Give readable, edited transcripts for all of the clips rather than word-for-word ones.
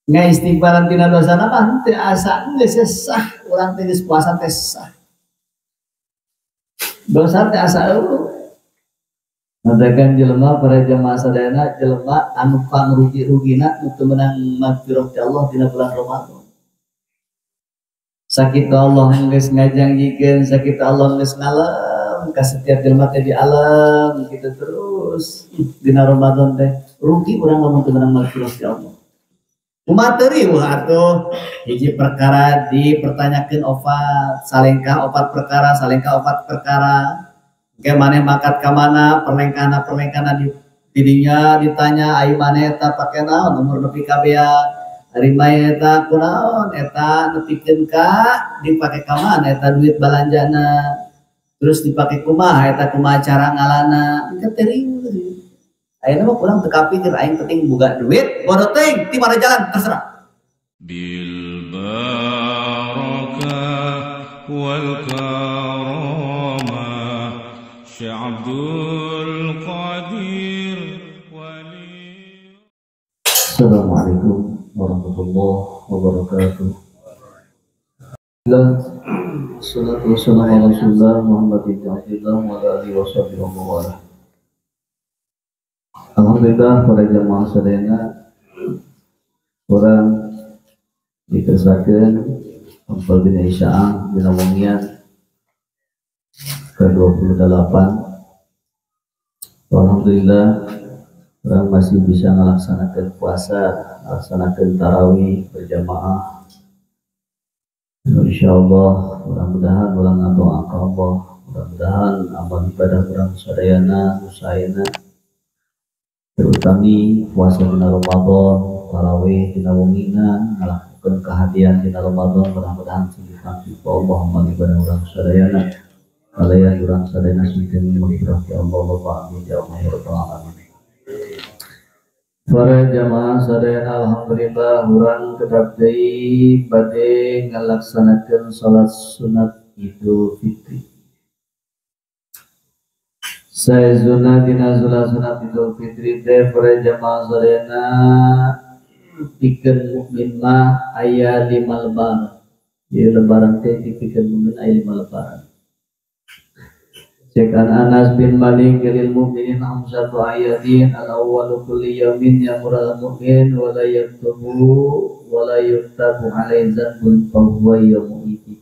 Nga istighfaran tina dosana mah henteu, asa geus sah urang teh, geus puasa teh sah. Dosa teh asa eueuh. Matakan jelema, para jamaah sadayana, jelema anu pangrugi-rugina nu teu meunang magfirah ti Allah dina bulan Ramadan. Sakitu Allah geus ngajanjikeun, sakitu Allah geus ngalem ka setiap jelema teh di alam gitu, terus dina Ramadan teh rugi urang lamun teu meunang magfirah ti Allah. Kumaha teu atuh, hiji perkara dipertanyakeun opat, salengkah opat perkara, salengkah opat perkara. Ke maneh mangkat ka mana, perlengkahna perlengkahna di didinya ditanya, ai maneh eta pake naon umur nepi ka bea, ari maneh eta kunaon eta nepikeun ka dipake ka mana eta duit balanjana, terus dipake kumaha eta, kumaha cara ngalana, engke teh riweuh. Ayeuna mah kurang teu kapikir, aing penting boga duit, bodoh teuing ti mana jalan terserah. Bil barakah wal karamah Syekh Abdul Qadir Wali. Assalamualaikum warahmatullahi wabarakatuh. Wassalatu wassalamu ala Rasulillah Muhammad ibn Abdullah wa ala alihi washabbihi wa man. Alhamdulillah, para jamaah sadayana, urang dikersakeun ampel dina isya'ah dina wengian ke-28. Alhamdulillah urang masih bisa melaksanakan puasa, melaksanakan tarawih berjamaah. Insyaallah, mudah-mudahan urang ngadoa ka Allah, mudah-mudahan amal ibadah urang sadayana usahana, terutami puasa dina Ramadan, tarawih dina wengina, ngalakukeun kahadian dina Ramadan, mudah-mudahan sing ditampi ku Allah amal ibadah urang sadayana. Kalayan urang sadayana sing maghfirah ya Allah, amin ya Allah ya rabbal alamin. Para jamaah sadayana, alhamdulillah urang kedap deui bade ngalaksanakeun salat sunat Idul Fitri. Saizuna dina sunat Idul Fitri teh, para jamaah sadayana, pikeun mukmin mah aya 5 lebaran. Ieu lebaran teh dipikeun mukmin aya 5 lebaran. Cek an Anas bin Malik lil mu'minin khamsatu ayatin, al awwalu kulli yawmin yamur al mu'min wa la yaktubu wa la yuktabu alaihi dzanbun fa huwa yawmu idin.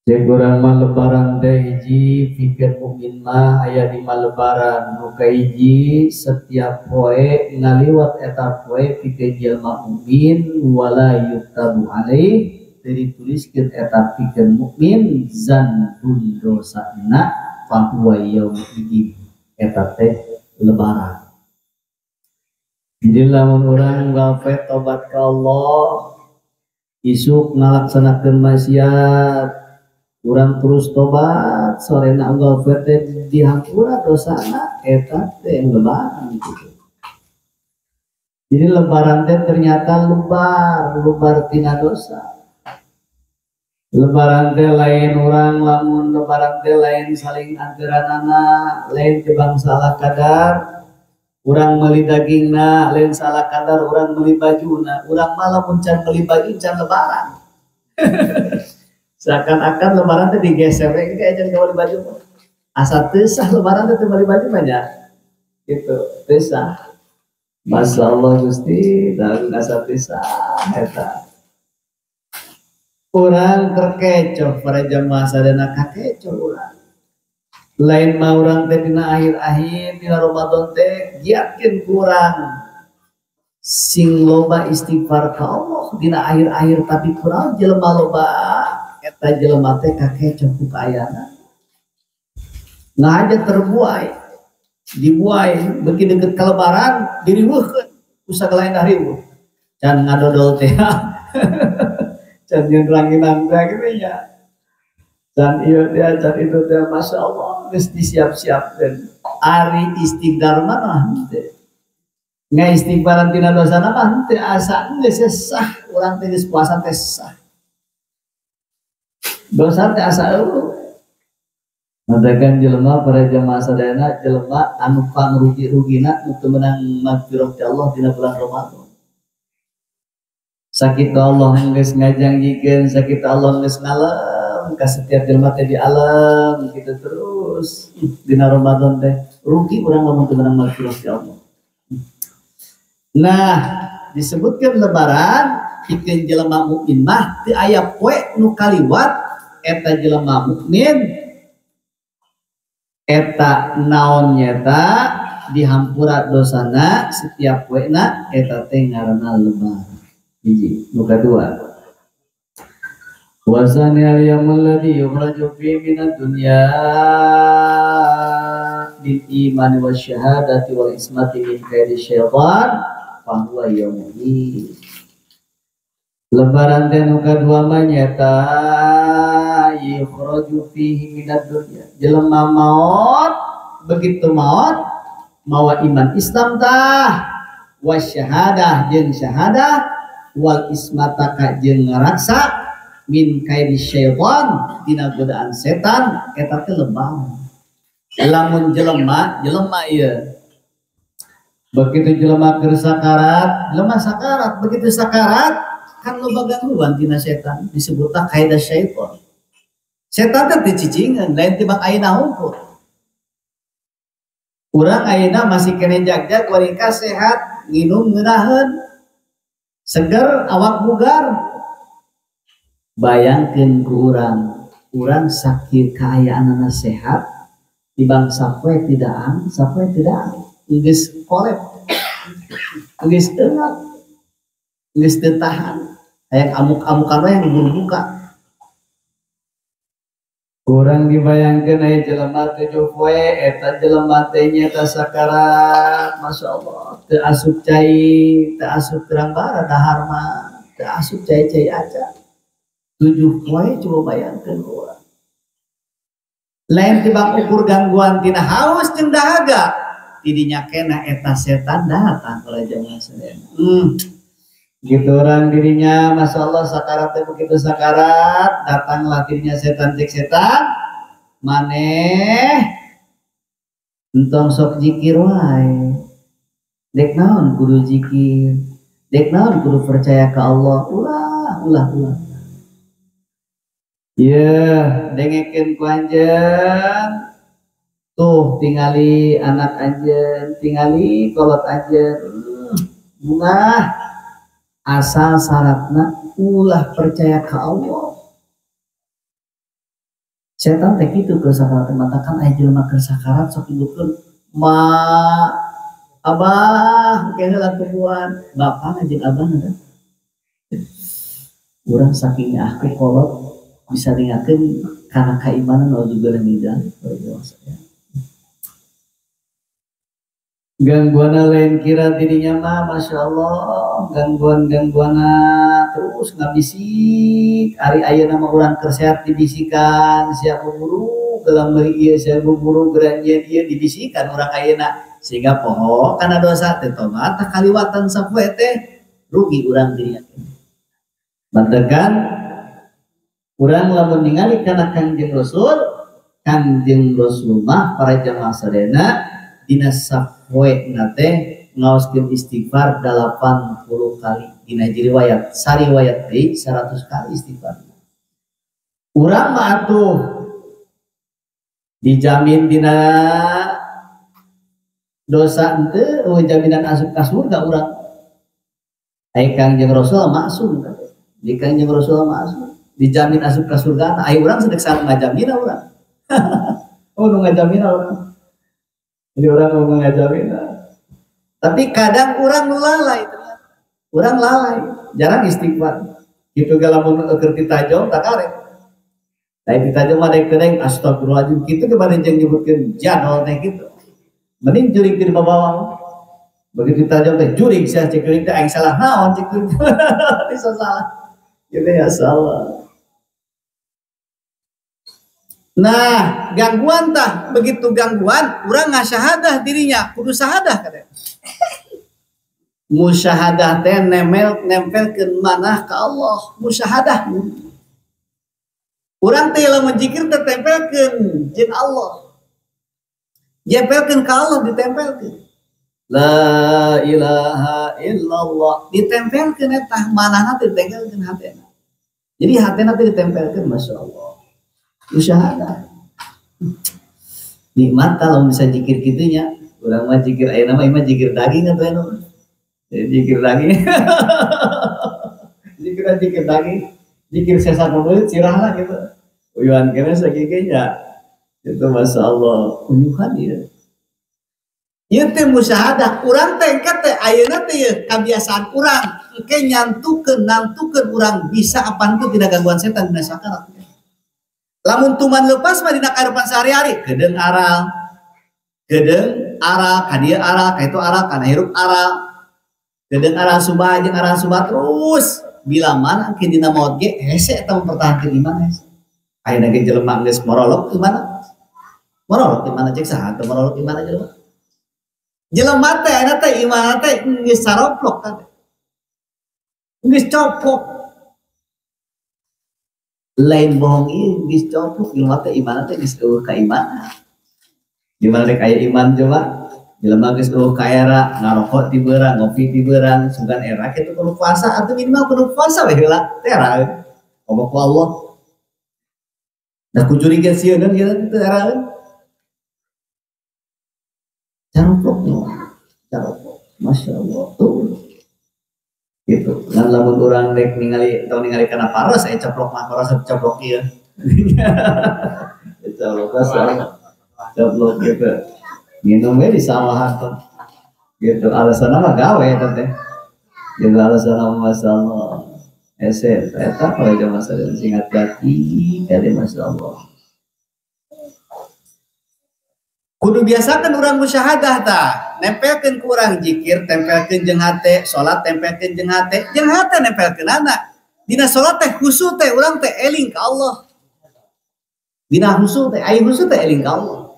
Cek urang mah lebaran teh hiji pikeun mukmin mah aya 5 lebaran. Nu kahiji, setiap poe ngaliwat eta poe pikeun jelema mukmin wala yuktabu alaihi, dituliskeun eta pikeun mukmin zanbun dosana, fa huwa yaumu idin, eta teh lebaran. Jadi lamun urang gafet tobat ka Allah, isuk ngalaksanakeun maksiat, urang terus tobat, sorena gafet teh dihampura dosana, eta teh lebaran gitu. Jadi lebaran teh ternyata lubar, lubar tina dosa. Lebaran teh lain urang lamun lebaran teh lain saling anteranana, lain ke bangsa salah kadar urang meuli dagingna, lain salah kadar urang meuli bajuna. Urang mah lamun can meuli baju can lebaran. Seakan-akan lebaran teh digeser we kayak can meuli baju. Asa teu sah lebaran teh teu meuli baju banyak. Gitu, teu sah. Masya Allah Gusti, dan asa teu sah eta. Urang terkecoh, para jamaah sadayana, kakecoh urang. Lain mah urang teh dina akhir-akhir dina Ramadan teh giatkeun kurang sing loba istighfar ka Allah dina akhir-akhir, tapi kurang jelema loba eta jelema teh kakecoh ku kaayana. Ngaja terbuai, dibuai beuki deukeut ka lebaran diriweuhkeun ku sagala endah riweuh. Can ngadodol teh. Can yang ranginang teh gitu ya. Can ieu teh, can itu teh, Masya Allah geus disiap-siapkeun. Ari istighfar mah henteu. Nga istighfaran tina dosana mah henteu, asa geus sah urang teh, geus puasa teh sah. Dosa teh asa eueuh. Matakan jelema, para jamaah sadayana, jelema anu pangrugi-rugina nu teu meunang magfirah ti Allah dina bulan Ramadan. Sakit Allah geus ngajangjikeun, sakit Allah geus ngalem ka setiap jelema teh di alam gitu terus dina Ramadan teh rugi urang lamun teu meunang magfirah ti Allah. Nah, disebutkan lebaran pikeun jelema mukmin mah teu aya poe nu kaliwat eta jelema mukmin eta naon nyata dihampura dosana setiap poena eta teh ngaranna lebaran. Hiji, nu kadua. Wasani al-yaumul ladzi yukhraju fi minad dunya bil iman wasyahadati wal ismati min kaidi syaitan fa huwa yaumul. Lebaran teh nu kadua mah nyata yukhraju fihi minad dunya. Jelema maot begitu maot mawa iman Islam tah wasyahadah jeung syahadah wal ismata ka jeung ngaraksa min kaidi syaitan dina godaan setan eta teh lebaran. Lamun jelema jelema ieu begitu jelema keur sakarat, jelema sakarat begitu sakarat kan loba gangguan tina setan disebutna kaidah syaitan. Setan teh teu cicingeun lain tibang ayeuna hungkul. Urang ayeuna masih keneh jagjag waringka sehat, nginum ngeunaheun, seger awak bugar. Bayangkeun ku urang, urang sakit kaayaanana sehat tibang sapoe tidak ang, sapoe tidak ang, geus kolep, geus eungap, geus teu tahan, hayang amuk-amukan we yang buka. Kurang dibayangkeun aya jelema 7 poe eta jelema teh nyata sakarat, masyaallah, teu asup cai, teu asup terang bara dahar mah, teu asup cai-cai aja. 7 poe coba bayangkeun urang. Lain tibang ukur gangguan tina haus jeung dahaga, tidinya kena eta setan datang ka jamaah sadayana. Gitu orang dirinya, masya Allah sakarat teh begitu sakarat, datanglah dirinya setan cek setan, maneh, entong sok jikir wae, dek naon kudu jikir, dek naon kudu percaya ke Allah, ulah ulah ulah. Iya, dengekeun ku anjeun, tuh tingali anak anjeun, tingali kolot anjeun, bungah. Asal syaratna ulah percaya ke Allah. Setan teh kitu keur sakarat matakan aya jelema keur sakarat sok nyebutkeun ma abah engke heula tubuhan bapana jeung abahna teh. Urang saking aku kolot bisa ningakeun kana kaimanan nauzubillah min dzalik. Gangguan lain kira dirinya mah masya Allah gangguan-gangguan terus ngabisik ari ayeuna mah urang keur sehat dibisikan siap buburu gelam meuri ieu siap buburu geranjeun ieu dibisikan urang ayeuna sehingga poho kana dosa teh tobat tah kaliwatan sapoe teh rugi urang dirinya. Bantekan urang lamun ningali kana Kangjeng Rasul mah para jamaah sadayana dina sapoe na teh ngaoskeun istighfar 80 kali dina hiji riwayat sariwayat deui 100 kali istighfar. Urang mah atuh dijamin dina dosa henteu eueuh jaminan asup ka surga urang. Ai Kangjeng Rasul maksum di Kangjeng Rasul maksum dijamin asup ka surga ai urang sedek sareng ngajamina urang. Oh nu ngajamina urang. Jadi orang mau ngajarin, tapi kadang orang lalai ternyata, orang lalai, jarang istighfar. Gitu kalau mau keur ditajong tak karek. Lain ditajong mah daek teh astagfirullahaladzim kitu ke bade jeung nyebutkeun jadol teh kitu. Mending jurig di bawah. Begitu ditajong teh jurig sia cek jurig teh aing salah naon cek jurig. Bisa salah. Gitu ya salah. Nah, gangguan tah, begitu gangguan, urang ngasyahadah dirinya, kudu syahadah katanya. Musyahadah teh nempelkeun manah ka Allah, musyahadah. Urang teh lamun zikir teh tempelkeun jeung Allah. Jempelkeun ka Allah ditempelkeun. La ilaha illallah ditempelkeun eta manahna teh ditempelkeun hatena. Jadi hatena teh ditempelkeun Masya Allah. Musyahadah. Nikmat kalau bisa jikir kitunya. Urang mah jikir ayeuna mah jikir daging atuh anu. Jikir daging. Jikir daging. Jikir sesa mulut cirahlah gitu. Uyuhan kene sakieu nya. Itu Masya Allah. Uyuhan ieu. Ieu teh musyahadah urang teh engke teh ayeuna teh ieu kabiasaan urang engke nyantukeun nantukeun urang bisa apa henteu tina gangguan setan dina sakarat. Lamun tuman lepas mah dina kahirupan sehari-hari kedeung aral ka dieu aral ka itu aral kana hirup aral kedeung aral subah jeung aral subah terus bila mana engke dina maot ge hese eta mempertahankeun iman hese. Ayeuna ge jelema geus morolok imana? Morolok imana cek saha teu morolok imana jelema? Jelema teh ayeuna teh imana teh geus saroplok kan. Geus coplok. Lain bohong ieu geus coplok jelema teh imana teh geus eueuh ka imana. Di mana rek aya iman coba? Jelema geus eueuh ka era, ngarokok ti beurang, ngopi ti beurang, sugan era kitu kudu puasa atuh minimal kudu puasa we heula teh era. Komo ku Allah. Da kucuriga sieun ieu teh era. Caroplok, caroplok, Masya Allah tuh, gitu. Dan lamun urang rek ningali, tau ningali kana paros, saya coplok mah paros coplok ieu. Coplok pasal, coplok gitu. Minum we di sawah tuh, gitu. Alasanna mah gawe eta teh. Gitu alasanna mah Masya Allah. Ese eta kalau jamaah sadaya sing hati-hati kali Masya Allah. Kudu biasakan urang musyahadah ta, nempelkeun ku urang jikir, tempelkeun jeung hate, salat tempelkeun jeung hate nempelkeun anak. Dina salat teh khusyuk teh urang teh eling ka Allah. Dina khusyuk teh aya khusyuk teh eling ka Allah.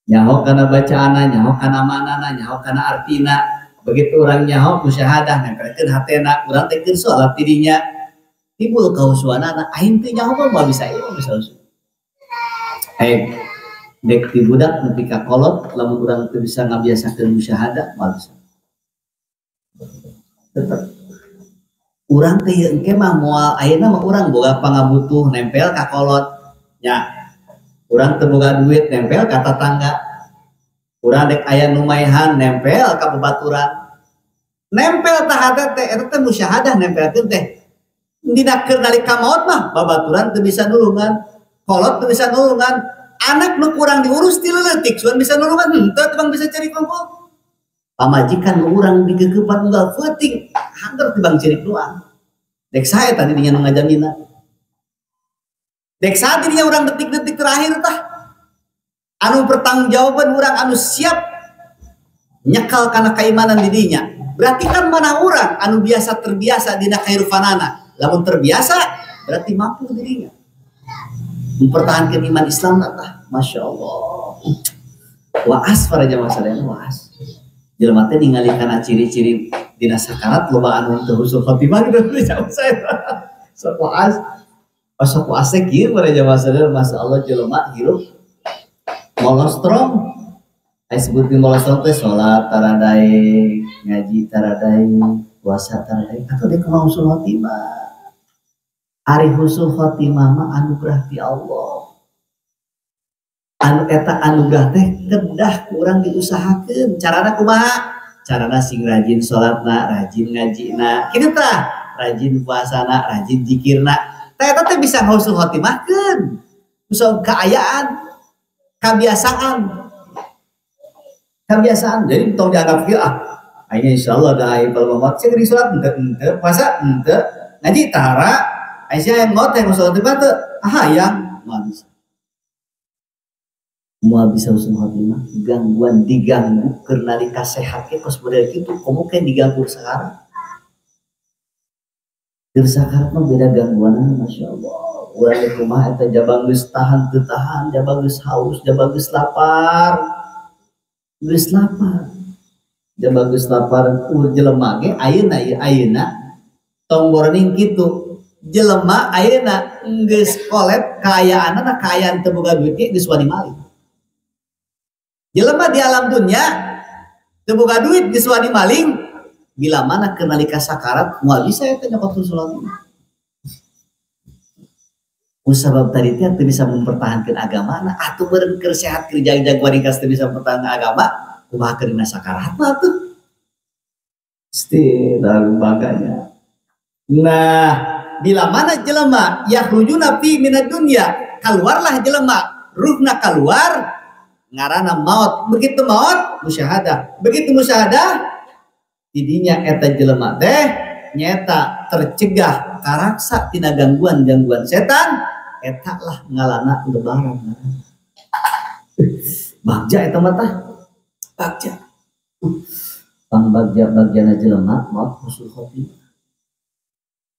Nyaho kana bacaanna, nyaho kana manana, nyaho kana artina. Begitu urang nyaho musyahadah nempelkeun hatena, urang teh keur salat ti dinya. Timbul kahusuanana, aing teh nyaho mah moal bisa ieu mah bisa khusyuk. Dek ti budak nepi ka kolot lamun urang teu bisa ngabiasakeun musyahadah moal bisa. Tetep urang teh ieu engke mah moal ayeuna mah urang boga pangabutuh nempel ka kolot nya. Urang teu boga duit nempel ka tatangga. Urang dek aya nu maehan nempel ka babaturan. Nempel tah hate teh eta teh musyahadah nempelkeun teh. Dina keur nalika maot mah babaturan teu bisa nulungan, kolot teu bisa nulungan. Anak nu kurang diurus ti leutik suan bisa nulungan henteu tibang bisa cari kongko. Pamajikan nu urang digeukepan unggal peuting hanger tibang ceurik doang. Dek sae tadi dinya nu ngajamina. Dek sae dinya urang detik-detik terakhir tah. Anu pertanggungjawaban urang anu siap nyekal kana keimanan di dinya. Berarti kan mana urang anu biasa terbiasa dina kahirupanana. Lamun terbiasa berarti mampu dirinya. Mempertahankan iman Islam tah, Masya Allah. Waas para jamaah sadaya waas. Jelema teh ningali kana ciri-ciri dina sakarat loba anu teu husnul khotimah gitu jauh saya. Sok waas. Sok waas teh kieu para jamaah sadaya Masya Allah jelema hirup molostrom. Aya sebutin molostrom teh salat taradae, ngaji taradae, puasa taradae atuh deuk kumaha husnul khotimah. Ari husnul khotimah mah anugerah ti Allah. Anu eta anugerah teh kedah kurang diusahakeun. Carana kumaha? Carana sing rajin salatna, rajin ngajina. Kitu tah, rajin puasana, rajin zikirna. Tah eta teh bisa husnul khotimahkeun. Bisa kaayaan, kabiasaan. Kabiasaan. Jadi tong dianggap kieu ah. Aing insyaallah da aing kalau maot sing salat henteu henteu, puasa henteu, ngaji tara. Aisyah yang maut yang husnul khotimah teu ah hayang moal bisa. Moal bisa husnul khotimah, gangguan diganggu keur nalika sehat ge kos model kitu komo ke diganggu sekarang. Keur sakarat mah beda gangguanna Masya Allah. Urang di rumah eta jabang geus tahan teu tahan, jabang geus haus, jabang geus lapar. Geus lapar. Jabang geus lapar ur jelema ge ayeuna ieu ayeuna tong boroning kitu. Jelema ayeuna geus kolep kaayaanna kaayaan teu boga duit ge geus wani maling. Jelema di alam dunia Teu boga duit geus wani maling, bila mana keur nalika sakarat moal bisa eta nyokot husnul khotimah. Kusabab tadi teh teu bisa mempertahankan agamana, atuh beureum keur sehat keur jag-jag waringkas teu bisa mempertahankan agama, kumaha keur dina sakarat mah atuh. Pasti dalam bangganya. Nah, bila mana jelema yakhrujuna fi minad dunya, keluarlah jelema, ruhna keluar, ngarana maut. Begitu maut, musyahadah. Begitu musyahadah, tidinya eta jelema teh nyata tercegah karaksa tina gangguan-gangguan setan, eta lah ngalana lebaran. Bagja eta mah tah. Bagja. Pang bagja-bagjana jelema maut husnul khotimah.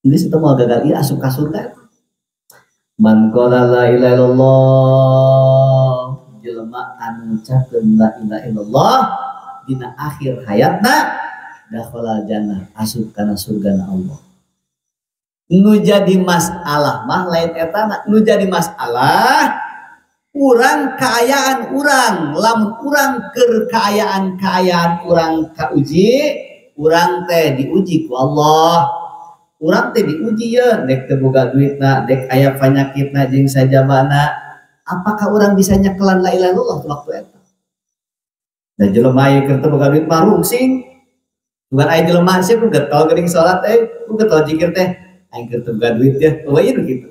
Geus eta moal gagal ieu asup ka surga eta. Man qala la ilaha illallah, jelema anu ngucapkeun la ilaha illallah dina akhir hayatna dakhala jannah, asup kana surgana Allah. Nu jadi masalah mah lain etana, nu jadi masalah urang kaayaan urang, lamun urang keur kaayaan-kaayaan urang kauji, urang teh diuji ku Allah. Urang teh diuji ye, dek teu boga duitna, dek aya panyakitna jeung sajabana. Apakah urang bisa nyekelan la ilaha illallah waktu eta? Da jelema ieu keur teu boga duit mah rungsing. Bukan aya jelema sih ku getol geuning salat ku getol zikir teh, aing keur teu boga duit ya, eueuh ieu kitu.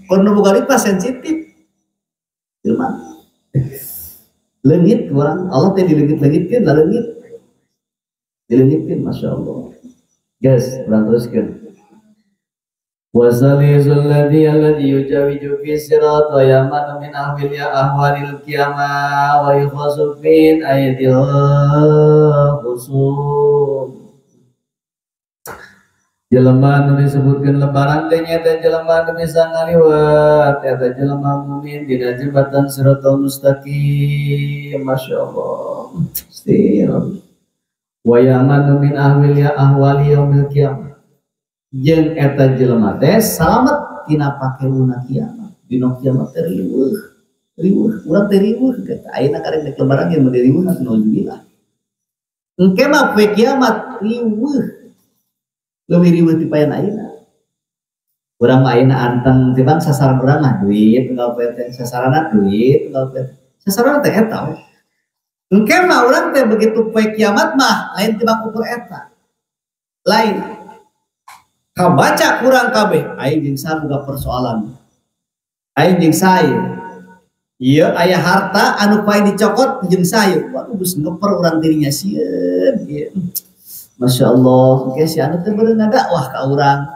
Kun nu boga duit mah sensitif. Jelema leungit urang, Allah teh dileungit-leungitkeun, laleungit. Dileungitkeun masyaallah. Guys, urang teruskeun. Wasalizul ladzi alladzi yujawiju fi sirat wa yamanu min ahwil ya ahwalil qiyamah wa yukhasu min aydil khusum. Jelema nu disebutkeun lebaran teh nyaeta jelema nu bisa ngaliwat eta jelema mukmin dina jembatan siratal mustaqim. Masyaallah. Stir. Wa yamanu min ahwil ya ahwali yaumil qiyamah. Jeung eta jelema teh salamet tina pakeuna kiamat. Dina kiamat teh riweuh. Riweuh, urang teh riweuh kitu. Ayeuna karek dek lebaran ge mun riweuh nauzubillah. Engke mah poe kiamat riweuh. Leuwih riweuh ti payan ayeuna. Urang mah ayeuna anteng tibang sasaran urang mah duit, unggal poe teh sasaranna duit, unggal poe. Sasaranna teh eta we. Engke mah urang teh begitu poe kiamat mah lain tibang ukur eta. Lain. Kabaca kurang kabeh, aing jeung saha boga persoalan. Aing jeung saha. Ieu aya harta anu pae dicokot jeung saha. Waduh geus ngeper urang dirinya sieun ieu. Masya Allah, engke si anu teh beureum ngadakwah ka urang.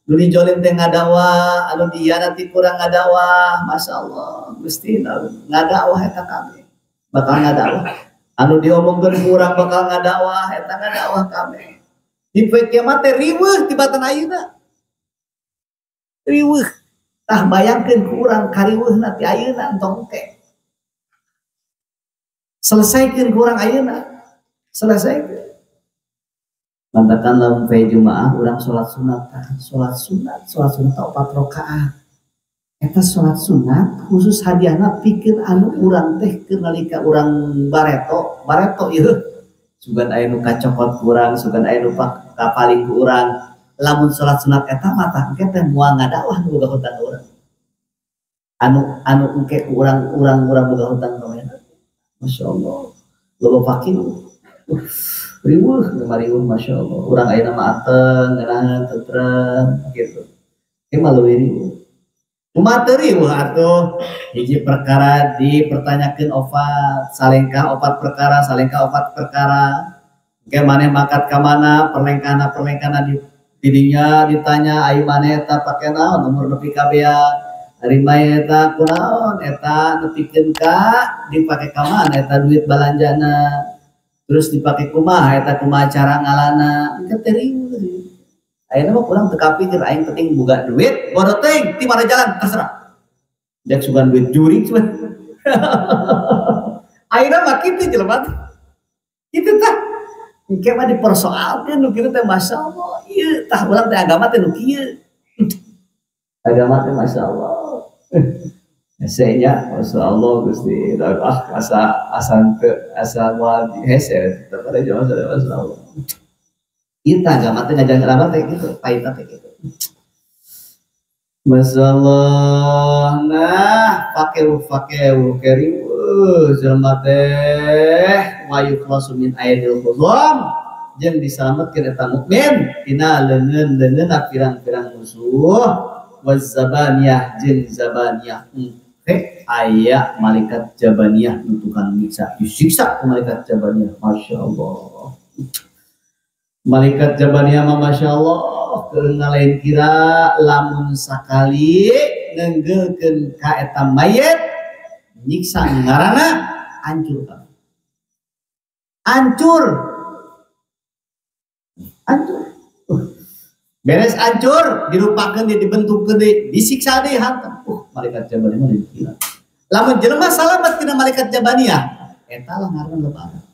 Nu dijolim teh ngadakwah, anu dihianati kurang ngadakwah. Masya Allah, Gusti ngadakwah eta kabeh. Bakal ngadakwah. Anu diomongkeun ku urang bakal ngadakwah, eta ngadakwah kabeh. Di poe kiamat teh riweuh tibatan ayeuna. Riweuh. Tah bayangkeun ku urang kariweuhna ti ayeuna entong engke. Selesaikeun ku urang ayeuna. Selesaikeun. Mantakan lamun poe Jumaah urang salat sunat, salat sunat, salat sunat 4 rakaat. Eta salat sunat khusus hadiahna pikeun anu urang teh keur nalika urang bareto, bareto ieu. Sugan aya nu kacokot ku urang, sugan aya nu kapaling ku urang. Lamun salat sunat eta mah tah engke teh moal ngadakwah nu boga hutang ka urang. Anu engke ku urang urang boga hutang ka urang. Masyaallah. Loba fakir. Riweuh, mariweuh masyaallah. Urang ayeuna mah ateng, ngeunaheun, tentrem gitu. Ieu mah leuwih riweuh. Kumaha teu riweuh atuh? Hiji perkara dipertanyakeun opat, salengkah opat perkara, salengkah opat perkara. Engke maneh mangkat ka mana, perlengkana-perlengkana di didinya ditanya ai maneh eta pake naon, umur nepi ka bea. Ari maneh eta kunaon, eta nepikeun ka dipake ka mana eta duit balanjana. Terus dipake kumaha eta kumaha cara ngalana, engke teh riweuh. Ayeuna mah kurang teu kapikir aing penting boga duit, bodo teuing ti mana jalan terserah. Dek sugan duit juri cuman. Ayeuna mah kitu jelema teh. Kitu tah. Engke mah dipersoalkeun nu kitu teh masyaallah. Ieu tah urang teh agama teh nu kieu. Agama teh masyaallah. Hesenya masyaallah Gusti ah asa asa teu asa moal hese tetep ada jauh masyaallah. Kita agama teh ngajaran agama teh gitu, pahitna teh gitu. Masyaallah. Nah, fakeu fakeu keriweuh jelema teh wa yukhlasu min aidil khuzam jeung disalametkeun eta mukmin tina leungeun-leungeunna pirang-pirang musuh wazabaniyah jeung zabaniyah. Aya malaikat jabaniyah nu tukang nyiksa disiksa ku malaikat jabaniyah. Masyaallah. Malaikat jabaniyah mah masyaallah keur ngalain kira lamun sakali neunggeulkeun ka eta mayit nyiksa ngaranna hancur. Hancur. Hancur. Beres hancur dirupakeun deui dibentukkeun deui disiksa deui hantam. Malaikat jabaniyah mah dikira. Lamun jelema salamet tina malaikat jabaniyah eta lah ngaranna lebaran.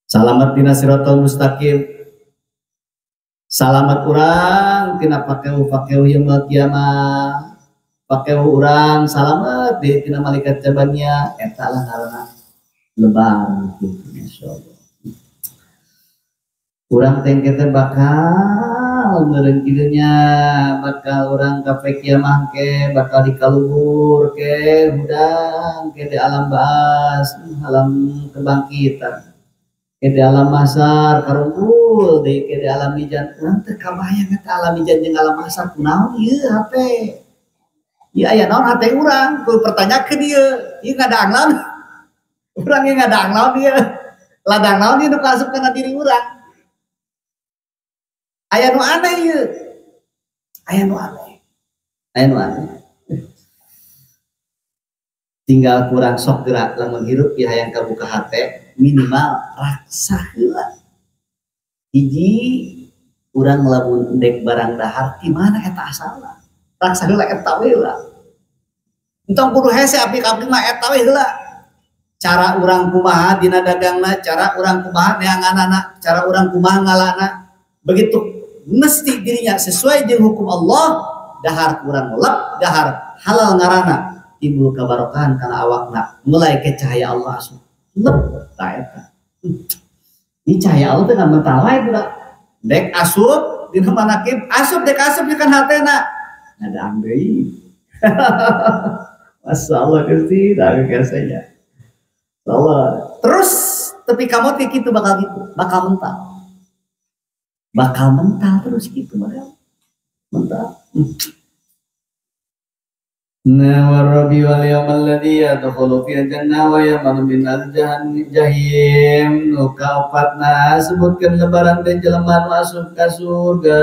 Salamet tina siratal mustaqim. Salamet urang tina pakeu-pakeu yaumul kiamah. Pakeu urang salamet deui tina malaikat jabaniyah eta lah ngaranna lebaran gitu insyaallah. Urang teh kita bakal meureun kieu nya bakal urang ka kiamah ke bakal dikaluhur ke hudang ke di alam baas alam kebangkitan ke di alam mahsyar karumpul deui ke di alam mizan. Urang teu kabayang eta alam mizan jeung alam mahsyar kunaon ieu hate ieu aya naon hate urang kudu pertanyakeun ieu ieu ngadang naon urang ieu ngadang naon ieu ladang naon ieu nu kaasup kana diri urang. Aya nu aneh ieu. Aya nu aneh. Aya nu aneh. Tinggal kurang sok gerak lamun hirup ieu hayang kabuka hate minimal raksa heula. Hiji urang lamun ndek barang dahar ti mana eta asalna? Raksa heula eta we heula. Entong kudu hese apik-apik mah eta we heula. Cara urang kumaha dina dagangna, cara urang kumaha neanganana, cara urang kumaha ngalana. Begitu mesti dirinya sesuai dengan hukum Allah, dahar kurang lep, dahar halal ngarana, timbul kebarokahan kana awakna, mulai ke cahaya Allah asup. Lep ta eta. Ini cahaya Allah teh ngan mental wae budak. Dek asup dina manakib, asup dek asup kan hatena. Ngadang deui. Masyaallah Gusti, da biasanya. Allah. Terus tepi kamu kitu bakal gitu, bakal mental. Bakal mental terus gitu bakal mental. Nah warabi wal yawmal ladzi yadkhulu fil jannah wa yamanu minal jahim. Nu kaopatna sebutkeun lebaran teh jelema nu asup ka surga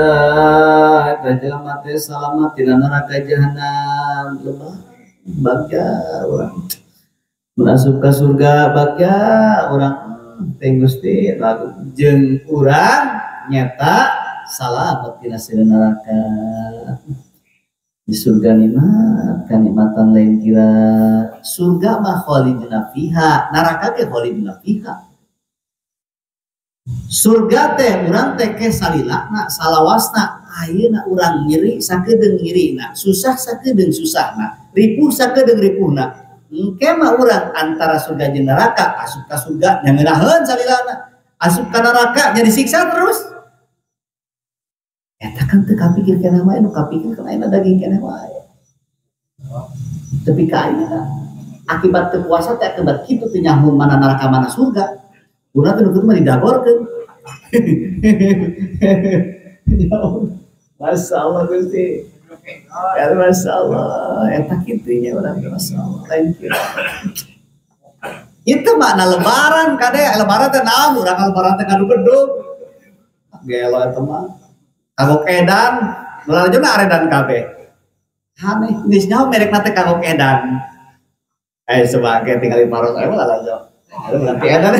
eta jelema teh salamat tina neraka jahanam. Lebaran bagja urang mun asup ka surga bagja urang teh Gusti lagu jeung urang nyata salamet tina neraka. Di surga nikmat kanikmatan lain kira. Surga mah khalidina fiha, neraka ge khalidina fiha. Surga teh urang teh ke salilana salawasna ayeuna urang nyeri sakedeung nyerina, susah sakedeung susahna, ripuh sakedeung ripuhna. Engke mah urang antara surga jeung neraka asup ka surga nya ngeunaheun salilana, asup ka neraka nya disiksa terus. Eta kan teu kapikir keneh wae, nu kapikir kan ayeuna daging keneh wae. Tapi ka ayeuna akibat teu puasa teh akibat kitu teu nyaho mana neraka mana surga. Urang teh nu kitu mah didagorkeun. Ya Allah. Masyaallah Gusti. Ya masyaallah eta kitu nya urang teh masyaallah lain kieu. Itu makna lebaran kade, lebaran teh naon urang lebaran teh ngadu bedug. Gelo eta mah. Kagok edan, melalajuna aredan kabeh. Aneh, geus nyaho merekna teh kagok edan. Sebagai tinggalin paros aya mah lalajo. Berarti edan.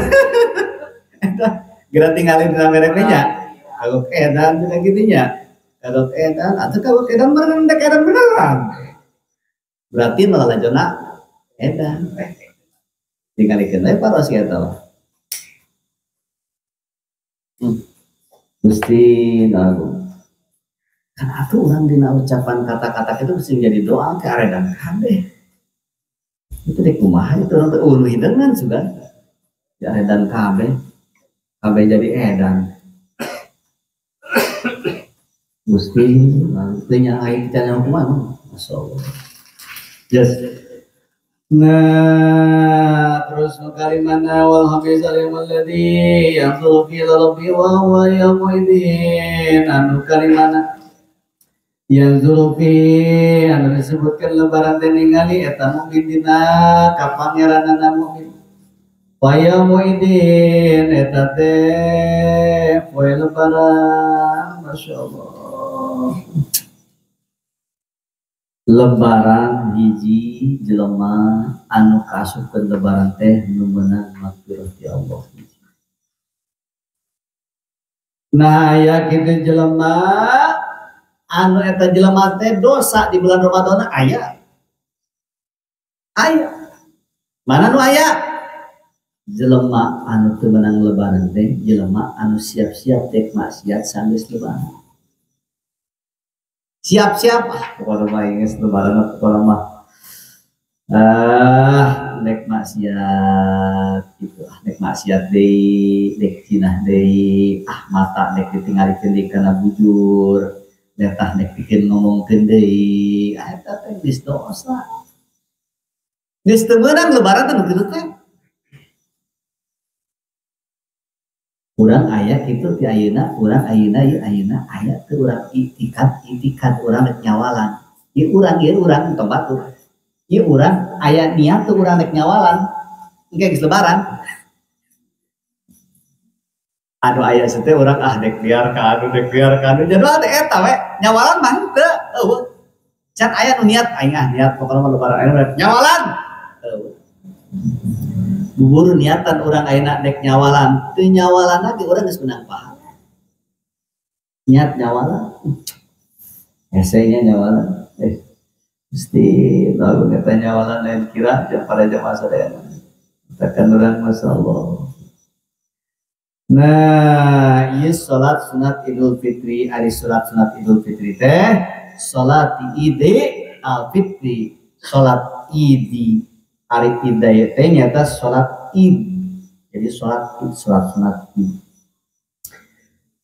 Eta geura tinggalin dina merekna nya. Kagok edan cenah kitu nya. Kagok edan atuh kagok edan beneran dek edan beneran. Berarti melalajona edan. Tinggalikeun we paros eta mah. Gusti Agung. Kan atuh urang dina ucapan kata-kata itu mesti jadi doa ke aredan kabeh. Itu dek kumaha itu orang teh eueuh hidangan sugan. Ya edan kabeh. Kabeh jadi edan. Gusti, teu nya aing can kumaha. Masyaallah. Yes. Nah, terus kalimana wal hamizal alladzi yanzuru fi rabbi wa huwa yawmuidin anu kalimana yanzuru fi anu disebutkan lebaran teh ningali eta mukmin dina ka pangeranana mukmin wa yawmuidin eta teh poe lebaran. Masyaallah. Lebaran hiji jelema anu kaasupkeun lebaran teh nu meunang magfirah ti Allah. Nah, aya kitu jelema anu eta jelema teh dosa di bulan Ramadan aya. Aya. Mana nu aya? Jelema anu teu meunang lebaran teh jelema anu siap-siap teh maksiat sanggeus lebaran. Siap-siap ah pokona mah geus lebaran pokona mah nek maksiat gitu ah nek maksiat deui nek zinah deui ah mata nek ditinggalikeun deui kana bujur letah nek bikin ngomongkeun deui ah eta teh geus dosa geus teu meunang lebaran teh nu kitu teh. Urang aya kitu ti ayeuna urang ayeuna ieu ayeuna aya teu urang itikad urang rek nyawalan ieu urang tong batur ieu urang aya niat teu urang rek nyawalan engke geus lebaran anu aya teh urang ah dek biar ka anu dek biar ka anu jadwal teh eta we nyawalan mah henteu eueuh can aya nu niat aing ah niat pokona mah lebaran ayeuna rek nyawalan eueuh. Buburu niatan orang ayeuna dek nyawalan, teu nyawalan lagi urang geus menang pahala. Niat nyawalan, hesenya nyawalan, mesti lalu kita nyawalan lain kira jam pada jamaah sadayana. Katakan urang masyaallah. Nah, ieu salat sunat Idul Fitri, ari salat sunat Idul Fitri teh salat Idul Fitri, salat Idi. Ari Id teh nyata salat Id. Jadi salat Id, salat sunat Id.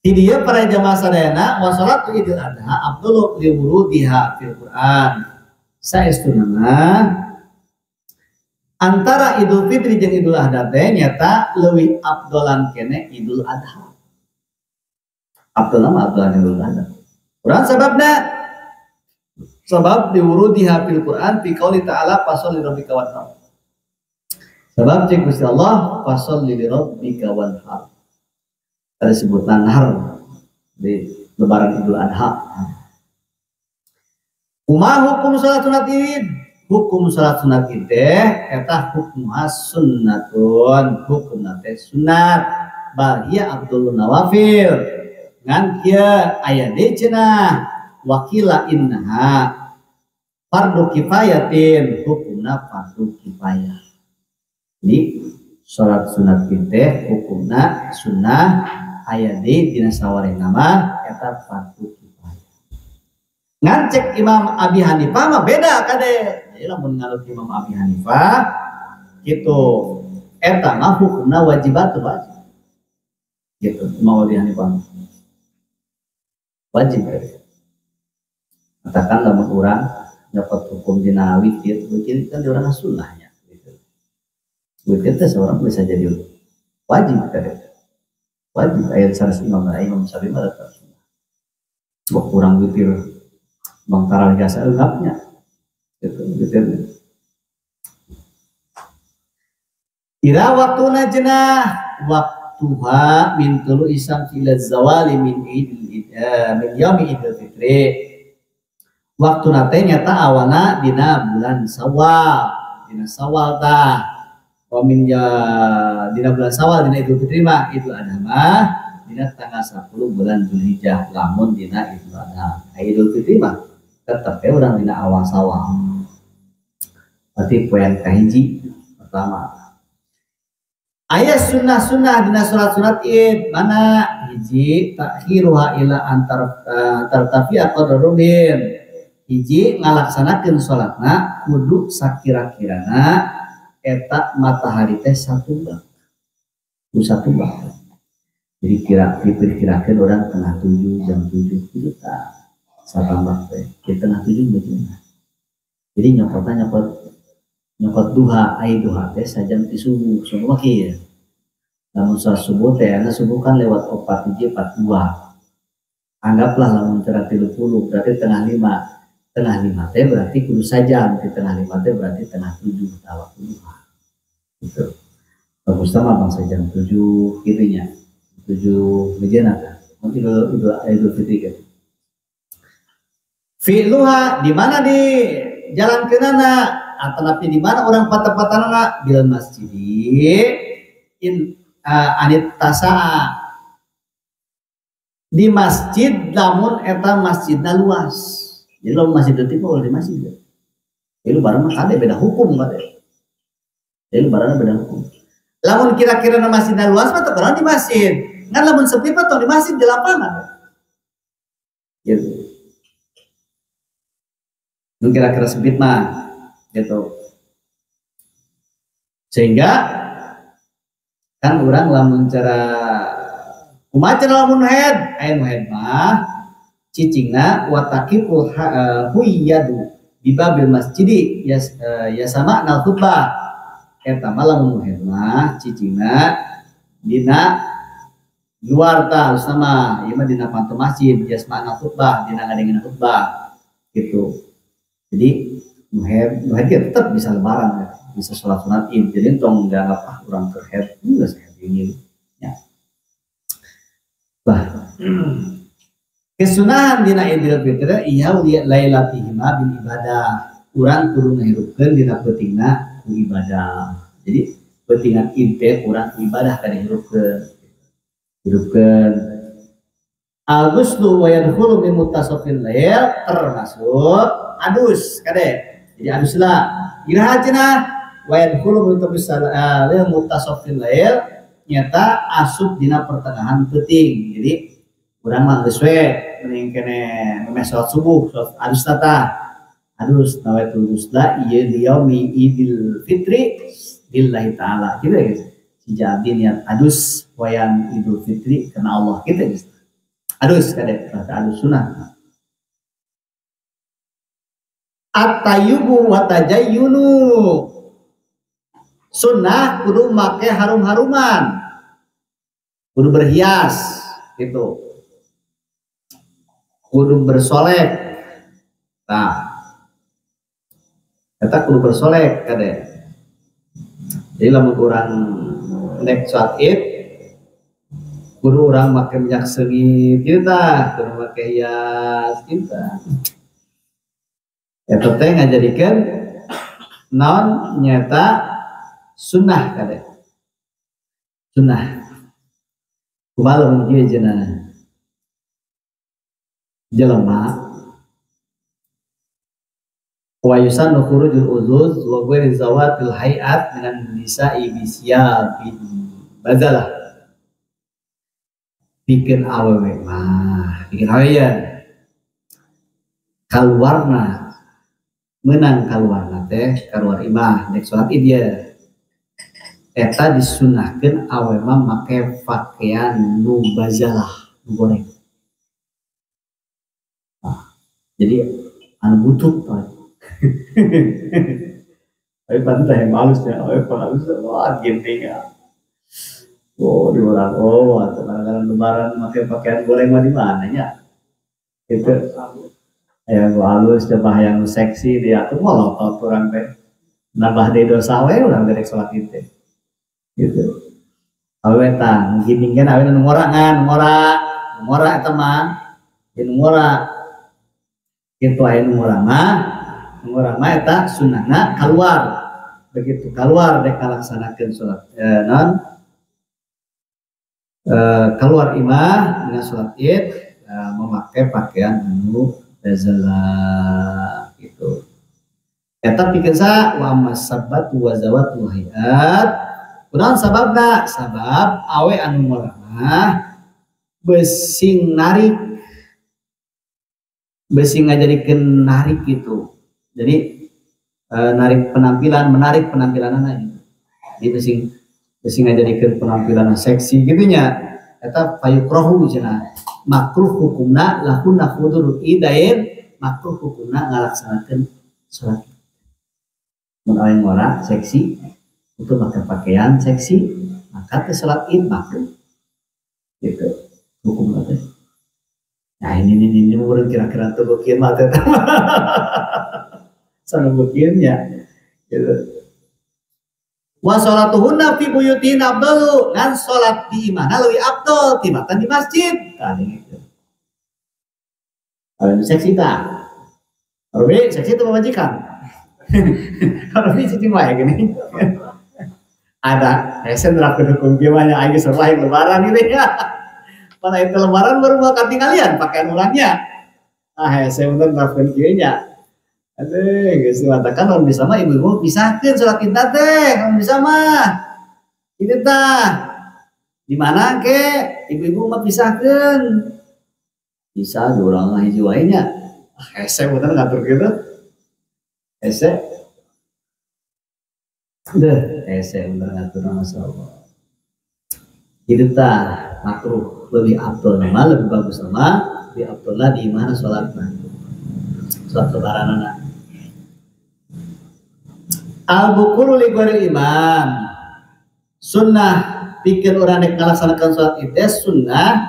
Di dieu para jamaah sadayana wa salatu Idul Adha afdalu li wurudiha fil Quran. Saestuna mah antara Idul Fitri jeung Idul Adha teh nyata leuwih afdolan kene Idul Adha. Afdol mah afdolan Idul Adha. Urang sababna sebab diwurudiha fil Quran fi qouli ta'ala fasholli rabbika wanhar. Sebab cek Gusti Allah fasholli li rabbika wanhar. Ada sebutan nahar di lebaran Idul Adha. Kumaha hukum salat sunat Id? Hukum salat sunat Id teh eta hukmuha sunnatun, hukumna teh sunat. Bal hiya afdalun nawafil. Ngan kieu aya deui cenah wakila innaha fardu kifayatin, hukumna fardu kifayah. Jadi salat sunat teh hukumna sunnah aya deui dina sawarehna mah eta fardu kifayah. Ngan cek Imam Abi Hanifah mah beda kade. Jadi lamun nganut Imam Abi Hanifah gitu eta mah hukumna wajibat wajib. Gitu Imam Abi Hanifah wajib. Katakan lamun urang dapat hukum dina witir, witir kan diorang sunnahnya gitu. Witir teh seorang bisa jadi wajib kan. Wajib ayat sanes Imam Imam Syafi'i mah tetap sunnah. Wah kurang witir bang tarawih jasa eungapnya. Gitu witir. Ira waktuna jenah waktuha min tulu isam ila zawali min idil min yaumi Idul Fitri. Waktu nate nyata awana dina bulan Syawal, dina Syawal tah. Wa min ya dina bulan Syawal dina Idul Fitri mah Idul Adha mah dina tanggal 10 bulan Dzulhijjah lamun dina Idul Adha. Idul Fitri mah tetep we urang dina awal Syawal. Berarti poin kahiji pertama. Aya sunnah-sunnah dina salat sunat Id mana hiji takhiruha ila antar tartafi'a qadrumin. Hiji ngalaksanakeun salatna kudu sakira-kirana eta matahari teh satumbak. Satumbak. Jadi kira diperkirakan orang 6:30 jam 7 itu tak satambak teh. Di 6:30 bejana. Jadi nyokotna nyokot duha, ai duha teh sajam ti subuh, subuh mah kieu. Lamun salat subuh teh ana subuh kan lewat 4 hiji 4 dua. Anggaplah lamun cara 30 berarti 4:30. 4:30 teh berarti kudu sajam, di 4:30 teh berarti 6:30 tawa duha. Gitu. Bagus mah bangsa jam 7 kitu nya. 7 bejana tah. Mun Idul Fitri gitu. Fi'luha di mana di jalan keunana atanapi di mana orang patepatana bil masjid in anit tasaa di masjid lamun eta masjidna luas. Jadi lamun masjid leutik mah di masjid. Jadi lebaran mah kade beda hukum kade. Jadi lebaran beda hukum. Lamun kira-kira masjidna luas mah teu di masjid. Ngan lamun sepi mah tong di masjid di lapangan. Gitu. Mun kira-kira sempit mah gitu. Sehingga kan urang lamun cara kumaha cara lamun haid, aya nu haid mah cicingna wataqiful huyyadu bi babil masjidi yasama nal khutbah. Eta mah lamun haid mah cicingna dina luar tah halusna mah ieu mah dina panto masjid yasma'na khutbah dina ngadengeun khutbah gitu. Jadi nu haid ge tetep bisa lebaran ya, bisa sholat sunat id. Jadi tong dianggap ah urang keur haid geus haid ini ya. Bah. Kesunahan dina Idul Fitri iya lailatihima bil ibadah. Urang kudu ngahirupkeun dina peutingna ku ibadah. Jadi peutingan id teh urang ibadah ka dihirupkeun. Hirupkeun. Al-ghuslu wa yadkhulu min muttasafil lail termasuk adus kade. Jadi adus lah. Iraha cenah wa yadkhulu min muttasafil lail nyata asup dina pertengahan peuting. Jadi urang mah geus we mending kene memeh salat subuh, salat adus tah. Adus nawaitul ghusla ieu liyaumi Idul Fitri lillahi taala. Gitu ya guys. Si abdi niat adus wayan Idul Fitri karena Allah gitu guys. Adus kade, bahasa adus sunah. At-tayyubu wa tajayyunu. Sunnah kudu make harum-haruman. Kudu berhias gitu. Kudu bersolek. Nah, eta kudu bersolek kade. Jadi lamun urang nek salat Id kudu urang make minyak seungit kitu tah, kudu make hias kitu tah. Eta teh ngajadikeun naon nyata sunnah kade. Sunnah. Kumaha lamun kieu cenah? Jelema wa yusannu khurujul uzuz wa ghairi zawatil hay'at minan nisa'i bisyabin bazalah. Bikin awewe mah, bikin awewe ya. Kaluarna menang kaluarna teh kaluar imah nek salat Id ya. Eta disunahkeun awewe mah make pakaian nu bazalah, nu goreng. Nah, jadi anu butut Pak. Tapi pantai yang halus ya, halus, wah gini ya. Oh di orang, oh atau kadang-kadang lebaran pakai pakaian goreng mah di mana ya? Itu, yang halus, coba yang seksi dia tuh malah orang teh nambah deui dosa we urang teh salat itu. Gitu. Awe tah gini kan awe nu ngora ngan, ngora eta mah, nu ngora. Kitu aya nu ngora mah. Ngora mah eta sunnahna keluar. Begitu keluar rek ngalaksanakeun salat non keluar imah dengan salat Id memakai pakaian anu bazalah gitu. Eta pikeun sa wa masabbat wa zawat wa hayat. Kunaon sababna? Sabab awe anu ngora mah besing narik, besing ngajadikeun narik gitu. Jadi narik penampilan, menarik penampilan anak gitu. Di bisi ngajadikeun penampilan seksi gitu nya. Eta fayukrohu cenah. Makruh hukumna lahunna hudurul idain, makruh hukumna ngalaksanakeun salat. Mun awewe ngora seksi itu pakai pakaian seksi, maka teh salat id makruh. Gitu hukumna teh. Nah ini meureun kira-kira teu beukeun mah teh. Sana beukeun nya. Gitu. Wa sholatuhunna fi buyutihin afdalu, ngan salat di imahna leuwih afdal tibatan di masjid. Tah gitu. Kalau seksi tah. Robi seksi teh pamajikan. Robi cicing wae gini. Ada hese nerapkeun hukum kieu mah nya aing geus lain lebaran gitu ya. Pada itu lebaran baru mau katingalian pakaian urangnya. Ah hese bener nerapkeun kieu nya. Aduh, geus matakan lamun bisa mah ibu-ibu pisahkeun salat id teh, lamun bisa mah. Kitu tah. Di mana ke ibu-ibu mah pisahkeun. Bisa urang mah hiji wae nya. Hese bener ngatur kitu. Hese. Deh, hese bener ngatur masyaallah. Kitu tah makruh lebih afdol mah lebih bagus mah lebih afdolna di mana salatna. Salat lebaranana. Al-bukuru li ghairil imam. Sunnah pikeun urang rek ngalaksanakeun salat id teh sunnah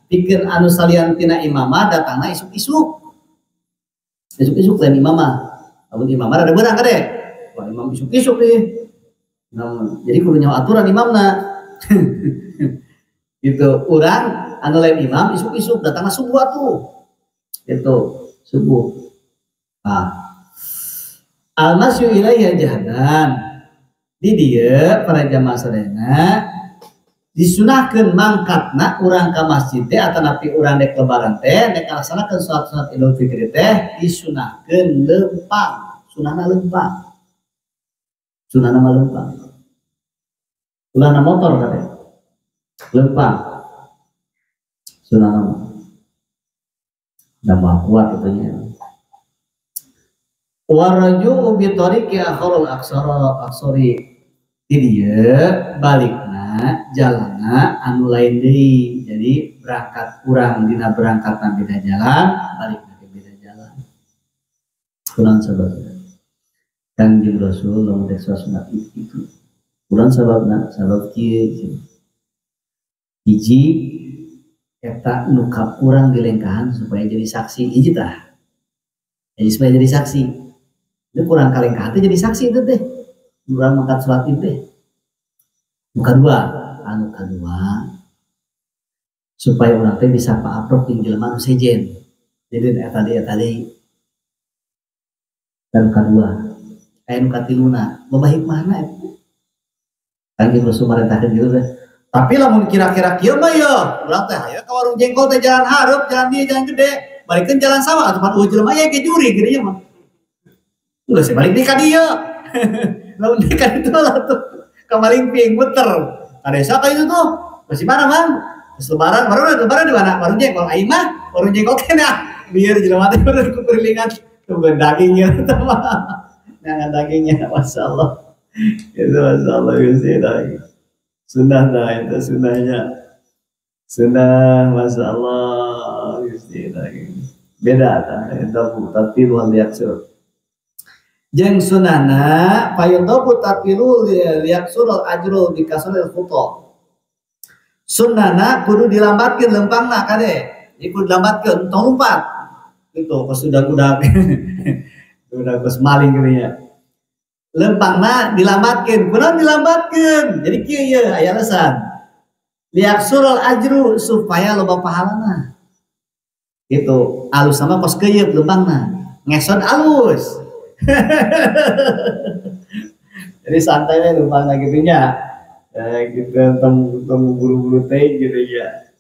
pikeun anu salian tina imamah datangna isuk-isuk. Isuk-isuk lain imamah. Lamun imamah rada beurang kade. Wah imam isuk-isuk nih. Nah, jadi kudu nyawa aturan imamna. Gitu, urang anu lain imam isuk-isuk datangna subuh atuh. Gitu, subuh. Nah, al-masyu ilaiha jahanan. Di dieu para jamaah sadayana disunahkeun mangkatna urang ka masjid teh atanapi urang dek lebaran teh dek ngalaksanakeun salat-salat Idul Fitri teh disunahkeun lempang, sunahna lempang. Sunahna mah lempang. Ulahna motor kade. Lempang. Sunahna mah. Da mah kuat itunya. Waraju bi tariqi akharul aksara aksori. Di dieu balikna jalanna anu lain deui. Jadi berangkat urang dina berangkatna beda jalan, balikna ke beda jalan. Kurang sababna. Kanjeng Rasul lamun rek salat itu. Kurang sababna sabab kieu. Hiji eta nu ka urang dilengkahan supaya jadi saksi hiji tah. Jadi supaya jadi saksi. Itu kurang kalengkahan teh jadi saksi itu teh. Urang mangkat salat itu teh. Nu kadua, anu kadua supaya urang teh bisa paaprok jeung jelema nu sejen. Jadi eta deui. Dan kadua, aya nu katiluna, loba hikmahna eta. Kanjeng Rasul marentahkeun kitu teh. Tapi lamun kira-kira kieu mah ye, urang teh hayo ka warung jengkol teh jalan hareup, jalan dieu jalan gede, balikeun jalan sawah atuh pan eueuh jelema ye ke juri geuning mah. Geus balik deui ka dieu. Lamun deui ka ditu lah tuh. Ka Malingping muter. Ka desa ka itu tuh. Masih mana, Bang? Terus lebaran, baru lebaran di mana? Warung jengkol aing mah, warung jengkol kena. Biar jelema teh baru kukurilingan tuh dagingnya teh mah. Nangan dagingnya, masyaallah. Itu masyaallah Gusti daging. Sunnah dah itu sunnahnya. Sunnah masyaallah Gusti daging. Beda tah eta tapi luar biasa. Jeung sunahna fayudabu tapilu liyaksurul ajrul bikasuril khuta. Sunnahna kudu dilambatkeun lempangna kade. Jadi kudu dilambatkeun tong lumpat. Gitu kos udah-udah. Udah kos maling gitu nya. Lempangna dilambatkeun, kunaon dilambatkeun? Jadi kieu ye aya alasan. Liyaksurul ajru supaya loba pahalana. Gitu, alus sama kos keuyeup lempangna. Ngesot alus. Jadi santai we lempangna kitu nya. Gitu tong buru-buru teh gitu ya.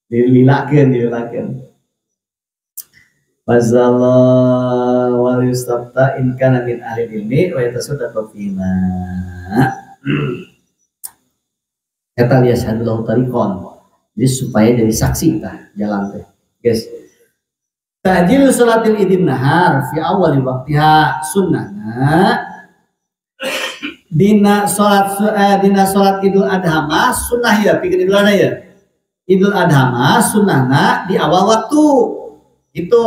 Dililakeun, dililakeun. Masyaallah wal yustafta in kana min ahli ilmi wa yatasaddaqu fima. Eta liyashhadullahu tariqon. Jadi supaya jadi saksi tah jalan teh. Guys. Ta'jilu salatil idin nahar fi awali waqtiha sunnahna. Dina salat dina salat Idul Adha mah sunnah ya pikeun Idul Adha ya. Idul Adha mah sunnahna di awal waktu. Itu.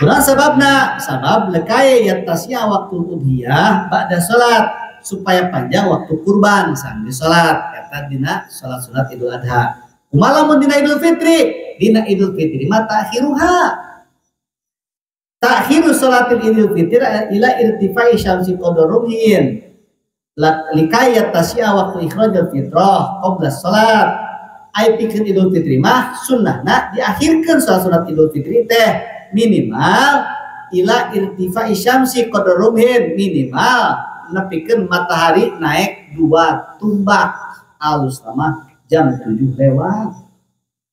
Kurang sababna, sabab lekai yatasya waktu udhiyah ba'da salat supaya panjang waktu kurban sambil salat eta dina salat sunat Idul Adha. Kumaha lamun dina Idul Fitri? Dina Idul Fitri mah ta'khiruha. Ta'khiru salatil Idul Fitri ila irtifai syamsi qadaruhin. Likai yatasya waktu ikhrajul fitrah qabla salat. Ai pikeun Idul Fitri mah sunnahna diakhirkeun salat sunat Idul Fitri teh minimal ila irtifai syamsi qadaruhin, minimal nepikeun matahari naik 2 tumbak alus mah jam 7 lewat.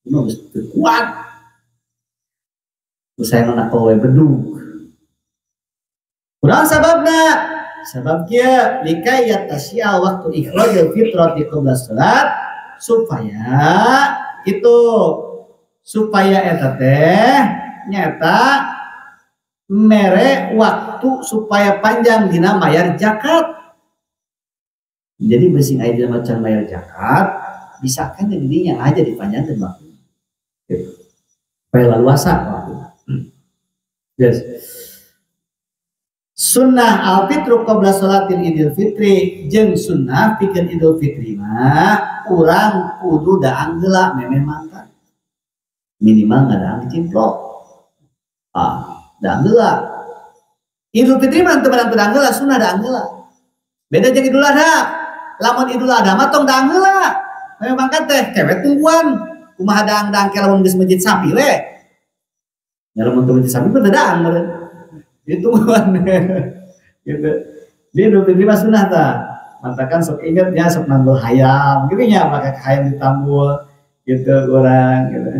Nu geus teu kuat. Usai nu kowe bedug. Kurang sababna? Sabab kieu likai yatasya waktu ikhrajul fitrati qabla salat supaya itu supaya eta teh nyata mere waktu supaya panjang dina mayar zakat. Jadi beusi aya dina macan mayar zakat bisa kan jadinya aja dipanjangkeun waktu. Gitu. Supaya leluasa waktu. Yes. Sunnah al-fitru qabla salatil Idul Fitri jeung sunnah pikeun Idul Fitri mah urang kudu daang heula memeh mangkat. Minimal ngadaang cimplok. Ah, daang heula. Idul Fitri mah teu meunang daang heula, sunnah daang heula. Beda jeung Idul Adha. Lamun Idul Adha mah tong daang heula. Memeh mangkat teh kewe tungguan. Kumaha daang-daang ke lamun geus masjid sapi we. Nya lamun teu masjid sapi mah teu daang meureun. Itu gitu. Di Idul Fitri mah sunnah tah. Mantakan sok inget nya sok nambul hayam gitu nya, pakai hayam ditambul gitu urang gitu.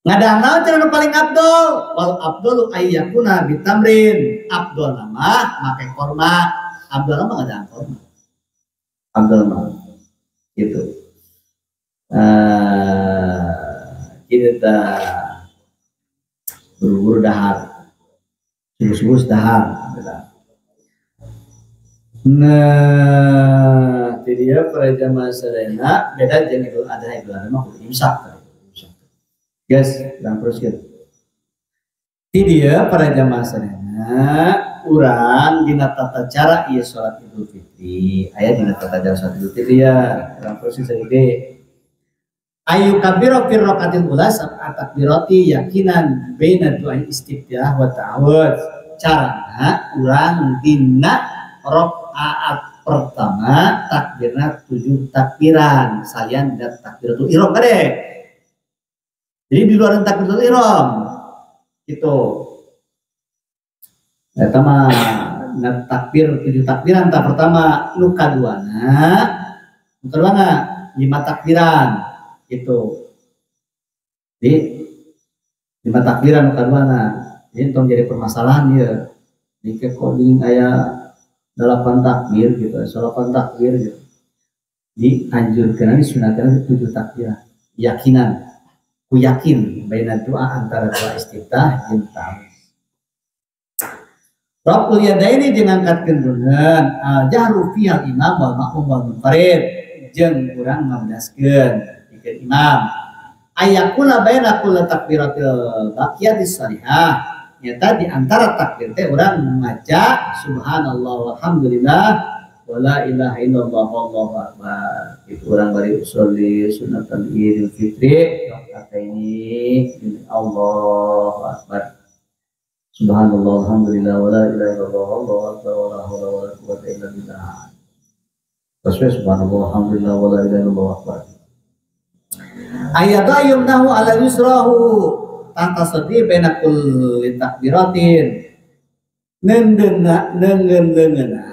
Ngadang naon cenah nu paling abdol? Wal abdolu ayyakuna bitamrin. Abdol mah make korma. Abdol mah ngadang korma. Abdol mah gitu. Kita buru-buru dahar, subuh-subuh dahar. Nah, jadi ya para jamaah sadayana beda jeung Idul Adha. Idul Adha mah kudu imsak. Guys, dan terus gitu. Jadi ya para jamaah sadayana urang dina tata cara ieu salat Idul Fitri. Aya dina tata cara salat Idul Fitri ya, urang terus saeutik. Ayu kabiro fir rakatil ula sab'a takbirati yakinan baina du'a istiftah wa ta'awudz. Carana urang dina rakaat pertama takbirna 7 takbiran salian dan takbiratul ihram kade. Jadi di luar takbiratul ihram gitu. Eta mah takbir 7 takbiran tak pertama nu kaduana 5 takbiran. Gitu. Jadi 5 takbiran nu kaduana. Jadi tong jadi permasalahan ya. Di coding aya 8 takbir gitu, 8 takbir gitu. Dianjurkeun disunatkeun 7 takbiran. Yakinan. Ku yakin baina doa antara doa istiftah jeung ta'awudz. Raful yadaini jeung ngangkatkeun leungeun, al jahru fihal imam wal ma'mum wal munfarid jeung urang ngabdaskeun imam. Ayakuna baina kulli takbiratil baqiyatis salihah. Nyata di antara takbir teh urang maca subhanallah walhamdulillah wala ilaha illallah wallahu akbar. Itu urang bari usolli sunatan Idul Fitri rakaataini Allahu akbar. Subhanallah walhamdulillah wala ilaha illallah wallahu akbar wala haula wala quwwata illa billah. Terus subhanallah walhamdulillah wala ilaha illallah akbar. Ayat yumnahu ala yusrahu tata sedih baina kulli takbiratin. Nendeuna nengeun-leungeuna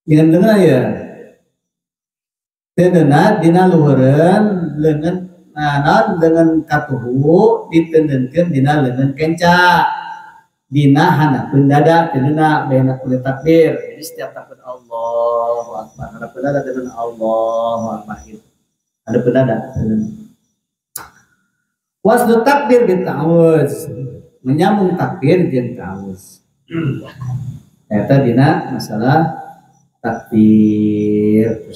nengeun ya. Tendeuna dina luhureun leungeun naon leungeun katuhu ditendeunkeun dina leungeun kenca. Dina handapeun dada tendeuna baina kulli takbir. Jadi setiap takbir Allahu akbar handapeun dada tendeuna Allahu akbar gitu. Ada pendada. Waslu takbir bita'awudz, menyambung takbir jeung ta'awudz. Eta dina masalah takbir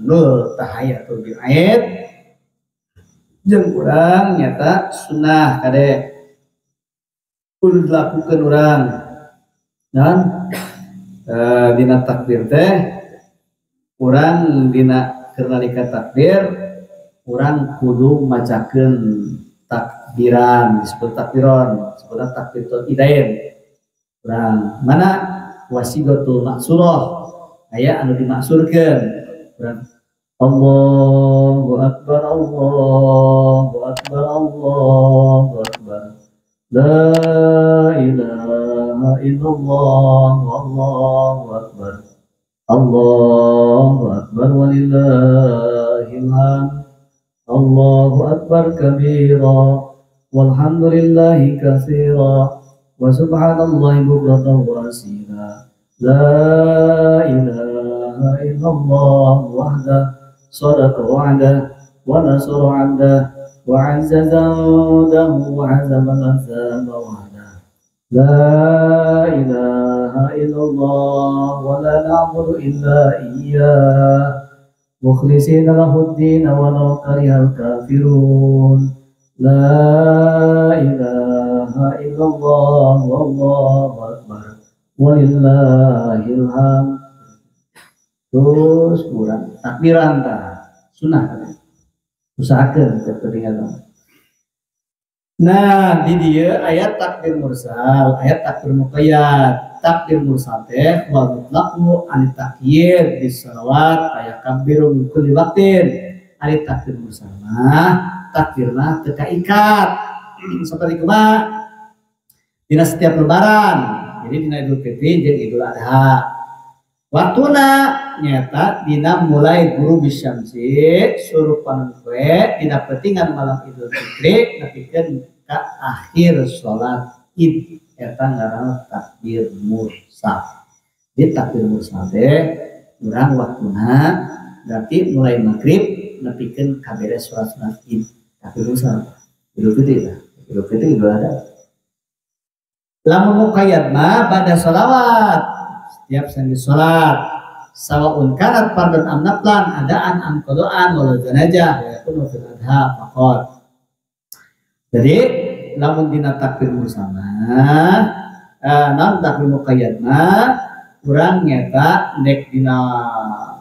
nur tahayatul bil aid jeung urang nyata sunnah kade kudu dilakukeun urang dan dina takbir teh urang dina keur nalika takbir urang kudu macakeun takbiran disebut takbiron disebutna takbiratul idain urang mana wasiqatul maksurah aya anu dimaksurkeun urang Allahu akbar Allahu akbar Allahu akbar la ilaha illallah Allahu akbar Allahu akbar walillahil hamd Allahu akbar kabira walhamdulillahi katsira wa subhanallahi bukratan wa asila la ilaha illallah wahdahu صدق وعده ونصر عبده وعز جنده وعزم الأحزاب وحده لا إله إلا الله ولا نعبد إلا إياه مخلصين له الدين ولو كره الكافرون لا إله إلا الله والله أكبر ولله الحمد. Terus kurang takbiran tah sunnah usahakeun teu. Nah di dieu ayat takbir mursal, ayat takbir muqayyad. Takbir mursal teh wa mutlaqu an taqyid bis salawat aya kabbiru min kulli waqtin. Ari takbir mursal mah takbir mah teu kaikat seperti kumaha dina setiap lebaran. Jadi dina Idul Fitri jeung Idul Adha. Waktuna nyata dina mulai guru bisyamsi suruh panengkue dina petingan malam Idul Fitri nepikeun ka akhir salat Id eta ngaranna takbir mursal. Di takbir mursal teh urang waktuna berarti mulai maghrib nepikeun ka beres salat sunat Id. Takbir mursal Idul Fitri lah. Idul Fitri Idul Adha. Lamun muqayyad mah ba'da sholawat setiap sandi sholat sawaun kanat fardun am naflan adaan am qadaan walau janajah wa yakunu fil adha faqat. Jadi lamun dina takbir mursal naon takbir muqayyad mah urang nyata nek dina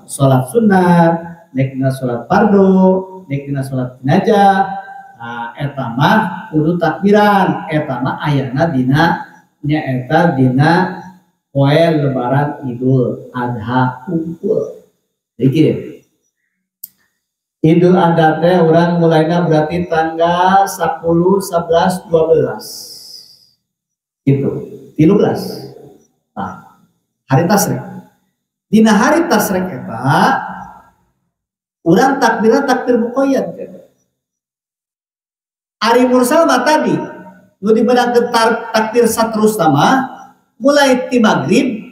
sholat sunat, nek dina sholat fardu, nek dina sholat jenazah, eta mah kudu takbiran, eta mah ayana dina nyaeta dina poe lebaran Idul Adha unggul. Jadi Idul Adha teh urang mulaina berarti tanggal 10, 11, 12. Gitu, 13. Nah, hari tasrek. Dina hari tasrek eta urang takbirna takbir muqayyad. Ari mursal mah tadi nu dibedakeun takbir saterusna mah mulai ti maghrib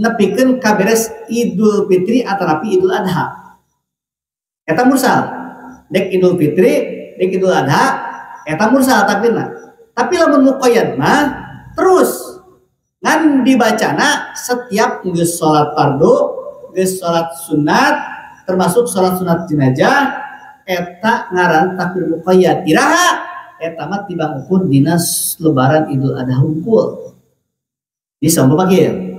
nepikeun ka beres Idul Fitri atanapi Idul Adha. Eta mursal. Dek Idul Fitri, dek Idul Adha, eta mursal takbirna. Tapi lamun muqayyad mah terus ngan dibacana setiap geus salat fardu, geus salat sunat, termasuk salat sunat jenazah, eta ngaran takbir muqayyad. Iraha eta mah tibang ukur dina lebaran Idul Adha hungkul. Di saumpama kieu.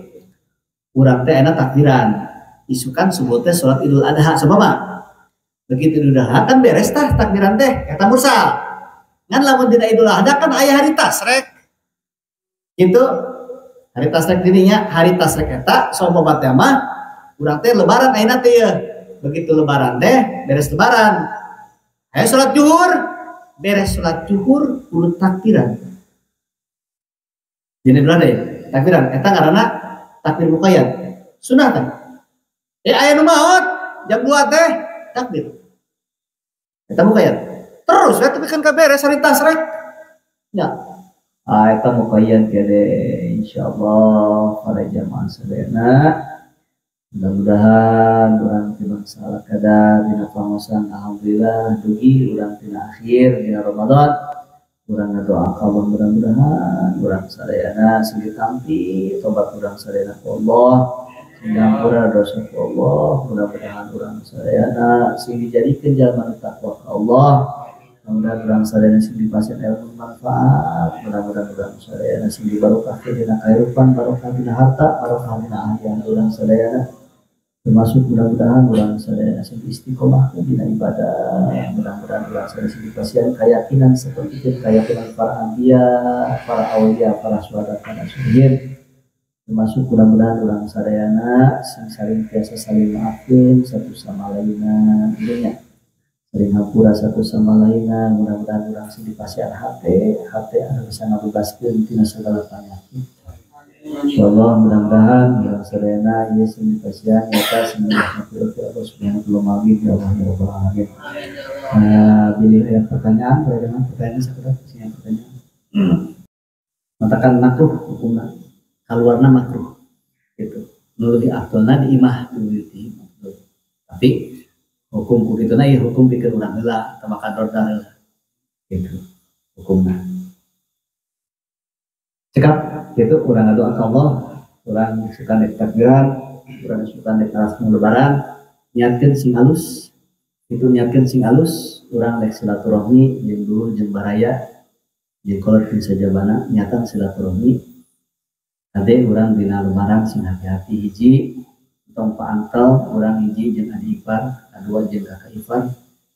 Urang teh enak takbiran. Isukan subuh teh salat Idul Adha saumpama. Begitu Idul Adha kan beres tah takbiran teh eta mursal. Ngan lamun dina Idul Adha kan aya hari tasrek. Gitu. Hari tasrek dirinya, hari tasrek eta saumpama teh mah urang teh lebaran ayeuna teh yeuh. Begitu lebaran teh beres lebaran. Aya salat zuhur, beres salat zuhur kudu takbiran. Dina Idul Adha ya? Takbiran eta ngaranna takbir muqayyad. Sunah teh. Aya nu maot jam 2 teh takbir. Eta muqayyad. Terus we tepikeun ka beres hari tasrek. Nya. Ah eta muqayyad gede insyaallah para jamaah sadayana. Mudah-mudahan urang tibang salah kadar dina pangosan alhamdulillah dugi urang tina akhir dina Ramadan. Urang ngadoa ka Allah mudah-mudahan urang sadayana sing ditampi tobat urang sadayana ku Allah, sing diampura dosa ku Allah, mudah-mudahan urang sadayana sing dijadikeun jalma nu takwa ka Allah. Mudah-mudahan urang sadayana sing dipasihan ilmu manfaat, mudah-mudahan urang sadayana sing dibarokahkeun dina kahirupan, barokah dina harta, barokah dina ahlian urang sadayana. Termasuk mudah-mudahan urang sadayana sing istiqomah dina ibadah, mudah-mudahan urang sadayana sing dipasihan keyakinan seperti keyakinan para anbiya, para aulia, para syuhada, para syuhid. Termasuk mudah-mudahan urang sadayana sing saling tiasa saling maafkeun satu sama lainna, nya. Saling hampura satu sama lainna, mudah-mudahan urang sing dipasihan hate, hate anu bisa ngabebaskeun tina segala penyakit. Insyaallah mudah-mudahan urang sadayana ieu sing dipasihan nyata sing rahmatul Allah subhanahu wa ta'ala ya Allah ya rabbal alamin. Bilih aya pertanyaan, pertanyaan sakudat sing pertanyaan. Matakan makruh hukumna. Kaluarna makruh gitu. Nu leuwih afdolna di imah di makruh. Tapi hukum ku kituna ieu hukum pikeun urang heula teu maka dorda heula. Gitu hukumna. Cekap gitu urang ngadoa ka Allah, urang suka nek takbiran, urang suka nek langsung lebaran, niatkeun sing alus, itu niatkeun sing alus, urang nek silaturahmi jeung dulur jeung baraya, jeung kolot jeung sajabana, niatan silaturahmi. Kade urang dina lebaran sing hati-hati hiji, tong paantel urang hiji jeung adi ipar, kadua jeung kakak ipar,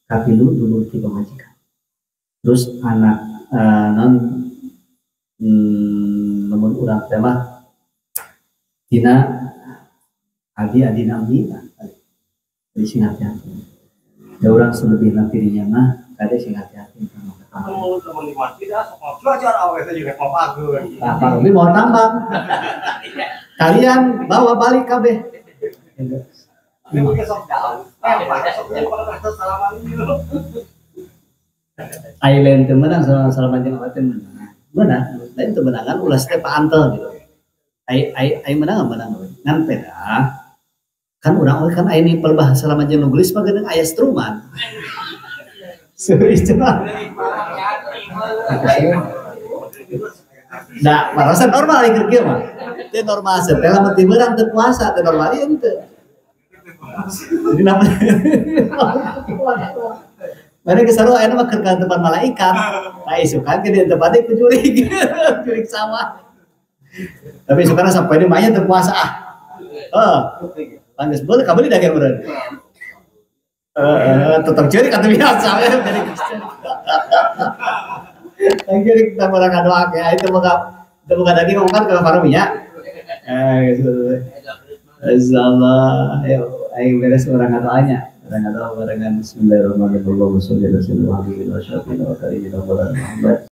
katilu dulur ti pamajikan. Terus anak non namun urang teh mah tina adi-adi nami lah, jadi sing hati-hati. Ya urang selebih dirinya mah kade sing hati-hati. Kamu teman di masjid ah, sok belajar awe teh juga papageun. Nah, Pak Romi mau tambang. Kalian bawa balik kabeh. Ini mungkin sok jauh. Sok jauh kalau salaman gitu. Ai lain teu meunang salaman jeung awet teh meunang. Meunang, lain teu meunangan ulah teh paantel gitu. Ai ai ai meunang meunang we. Ngan peda kan urang oge kan aya nipel bahasa salaman jeung nu geulis mah geuning aya struman. Serius mah. Nah, merasa normal ieu kieu mah. Teu normal teh lamun teu meunang teu puasa teu normal ieu henteu. Jadi namanya mana keseru ayeuna mah keur ka tempat malaikat. Nah, isukan ke di tempatnya ku jurig. Jurig sawah. Tapi isukan sampai di maya teu puasa ah. Heeh. Pantes boleh kabeli daging meureun. Tetap jurig atau biasa ya jadi Kristen. Yang jurig kita mah ngadoa ya itu mah daging ngomong kan ke farminya. Gitu. Insyaallah ayo aing beres urang ngadoanya. Urang ngadoa barengan bismillahirrahmanirrahim. Allahumma sholli ala sayyidina Muhammad wa ala alihi wa sahbihi wa Muhammad.